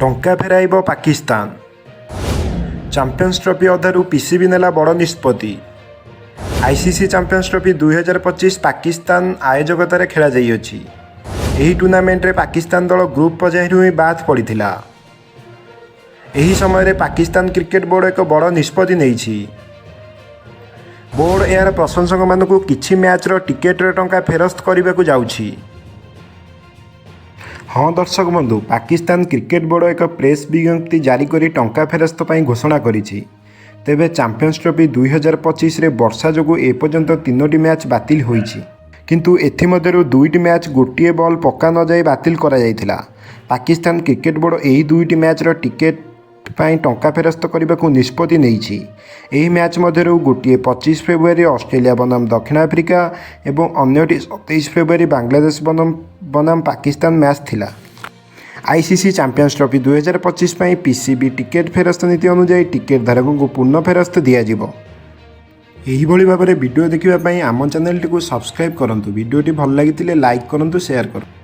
ଟଙ୍କା ଫେରାଇବ Pakistan. Champions trophy ଅଧାରୁ ପିସିବି ନେଲା ବଡ଼ ନିଷ୍ପତ୍ତି। ଆଇସିସି ଚାମ୍ପିୟନ୍ସ ଟ୍ରଫି 2025 ପାକିସ୍ତାନ ଆୟୋଜକତାରେ ଖେଳାଯାଇଅଛି। ଏହି ଟୁର୍ଣ୍ଣାମେଣ୍ଟରେ ପାକିସ୍ତାନ ଦଳ ଗ୍ରୁପ୍ ପର୍ଯ୍ୟାୟରୁ ହିଁ ବାଦ୍ ପଡ଼ିଥିଲା। ଏହି ସମୟରେ ପାକିସ୍ତାନ କ୍ରିକେଟ ବୋର୍ଡ ଏକ ବଡ଼ ନିଷ୍ପତ୍ତି ନେଇଛି। ବୋର୍ଡ ଏହାର ପ୍ରଶଂସକମାନଙ୍କୁ କିଛି ମ୍ୟାଚ୍ର ଟିକେଟର ଟଙ୍କା ଫେରସ୍ତ କରିବାକୁ ଯାଉଛି। ହଁ ଦର୍ଶକ ବନ୍ଧୁ, ପାକିସ୍ତାନ କ୍ରିକେଟ ବୋର୍ଡ ଏକ ପ୍ରେସ୍ ବିଜ୍ଞପ୍ତି ଜାରି କରି ଟଙ୍କା ଫେରସ୍ତ ପାଇଁ ଘୋଷଣା କରିଛି। ତେବେ ଚାମ୍ପିୟନ୍ସ ଟ୍ରଫି 2025ରେ ବର୍ଷା ଯୋଗୁଁ ଏପର୍ଯ୍ୟନ୍ତ ତିନୋଟି ମ୍ୟାଚ୍ ବାତିଲ ହୋଇଛି। କିନ୍ତୁ ଏଥିମଧ୍ୟରୁ ଦୁଇଟି ମ୍ୟାଚ୍ ଗୋଟିଏ ବଲ୍ ପକା ନଯାଇ ବାତିଲ କରାଯାଇଥିଲା। ପାକିସ୍ତାନ କ୍ରିକେଟ ବୋର୍ଡ ଏହି ଦୁଇଟି ମ୍ୟାଚ୍ର ଟିକେଟ୍ ପାଇଁ ଟଙ୍କା ଫେରସ୍ତ କରିବାକୁ ନିଷ୍ପତ୍ତି ନେଇଛି। ଏହି ମ୍ୟାଚ୍ ମଧ୍ୟରୁ ଗୋଟିଏ 25 ଫେବୃଆରୀ ଅଷ୍ଟ୍ରେଲିଆ ବନାମ ଦକ୍ଷିଣ ଆଫ୍ରିକା ଏବଂ ଅନ୍ୟଟି 27 ଫେବୃଆରୀ ବାଂଲାଦେଶ ବନାମ ବନାମ ପାକିସ୍ତାନ ମ୍ୟାଚ୍ ଥିଲା। ଆଇସିସି ଚାମ୍ପିୟନ୍ସ ଟ୍ରଫି 2025 ପାଇଁ ପିସିବି ଟିକେଟ୍ ଫେରସ୍ତ ନୀତି ଅନୁଯାୟୀ ଟିକେଟ୍ ଧାରକଙ୍କୁ ପୂର୍ଣ୍ଣ ଫେରସ୍ତ ଦିଆଯିବ। ଏହିଭଳି ଭାବରେ ଭିଡ଼ିଓ ଦେଖିବା ପାଇଁ ଆମ ଚ୍ୟାନେଲଟିକୁ ସବସ୍କ୍ରାଇବ୍ କରନ୍ତୁ। ଭିଡ଼ିଓଟି ଭଲ ଲାଗିଥିଲେ ଲାଇକ୍ କରନ୍ତୁ, ସେୟାର କରନ୍ତୁ।